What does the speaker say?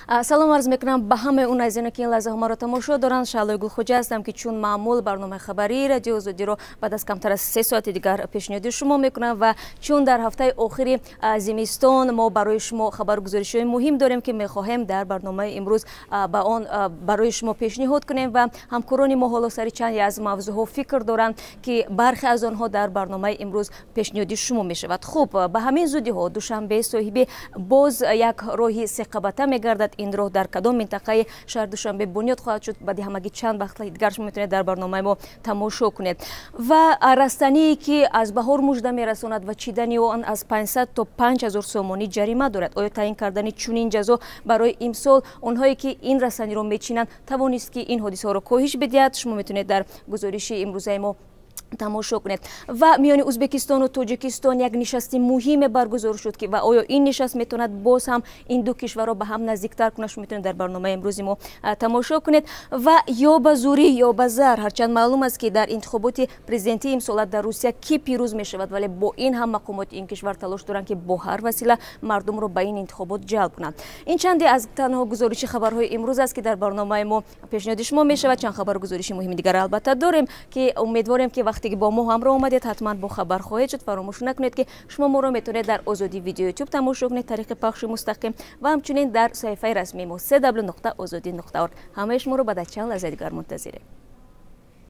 Салом арз мекунам ба ҳамаи он азизоне, ки ин лаҳзаҳо маро тамошо доранд. Шаҳлои Гулхоҷа ҳастам, ки чун маъмул барномаи хабарии Радиои Озодиро баъд аз камтар аз 3 соати дигар пешниҳоди шумо мекунам. Ва чун дар ҳафтаи охири зимистон мо барои шумо хабару гузоришҳои муҳим дорем, ки мехоҳем дар барномаи имрӯз ба он барои шумо пешниҳод кунем, ва ҳамкорони мо ҳоло сари чанде аз мавзӯъҳо фикр доранд, ки бархе аз онҳо дар барномаи имрӯз пешниҳоди шумо мешавад. Хуб, ба ҳамин зудиҳо Душанбе соҳиби боз як роҳи сеқабата мегардад. Ин роҳ дар кадом минтақаи шаҳри Душанбе бунёд хоҳад шуд, баъди ҳамагӣ чанд вақт дигар шумо метавонед дар барномаи мо тамошо кунед. Ва растание, ки аз баҳор мужда мерасонад ва чидани он аз 500 то 5000 сомонӣ ҷарима дорад, оё таъин кардани чунин ҷазо барои имсол онҳое, ки ин растаниро мечинанд, тавонист, ки ин ҳодисаҳоро коҳиш бидиҳад? Шумо метавонед дар гузориши имрӯзаи мо тамошо кунед. Ва миёни Ӯзбекистону Тоҷикистон як нишасти муҳиме баргузор шуд, ки ва оё ин нишаст метавонад боз ҳам ин ду кишварро ба ҳам наздиктар кунад? Шумо метавонед дар барномаи имрӯзи мо тамошо кунед. Ва ё ба зӯрӣ, ё ба зар. Ҳарчанд маълум аст, ки дар интихоботи президентии имсола дар Русия кӣ пирӯз мешавад, вале бо ин ҳам мақомоти ин кишвар талош доранд, ки бо ҳар васила мардумро ба ин интихобот ҷалб кунанд. Ин чанде аз танҳо гузориши хабарҳои имрӯз аст, ки дар барномаи мо пешниҳоди шумо мешавад. Чанд хабару гузориши муҳими дигар албатта дорем, ки умедворем, ки вақте ки бо мо ҳамроҳ омадед, ҳатман бо хабар хоҳед шуд. Фаромӯш накунед, ки шумо моро метавонед дар Озодӣ Видео Ютуб тамошо кунед тариқи пахши мустақим ва ҳамчунин дар саҳифаи расмии мо www.ozodi.org. Ҳамаи шуморо баъд аз чанд лаҳзаи дигар мунтазирем.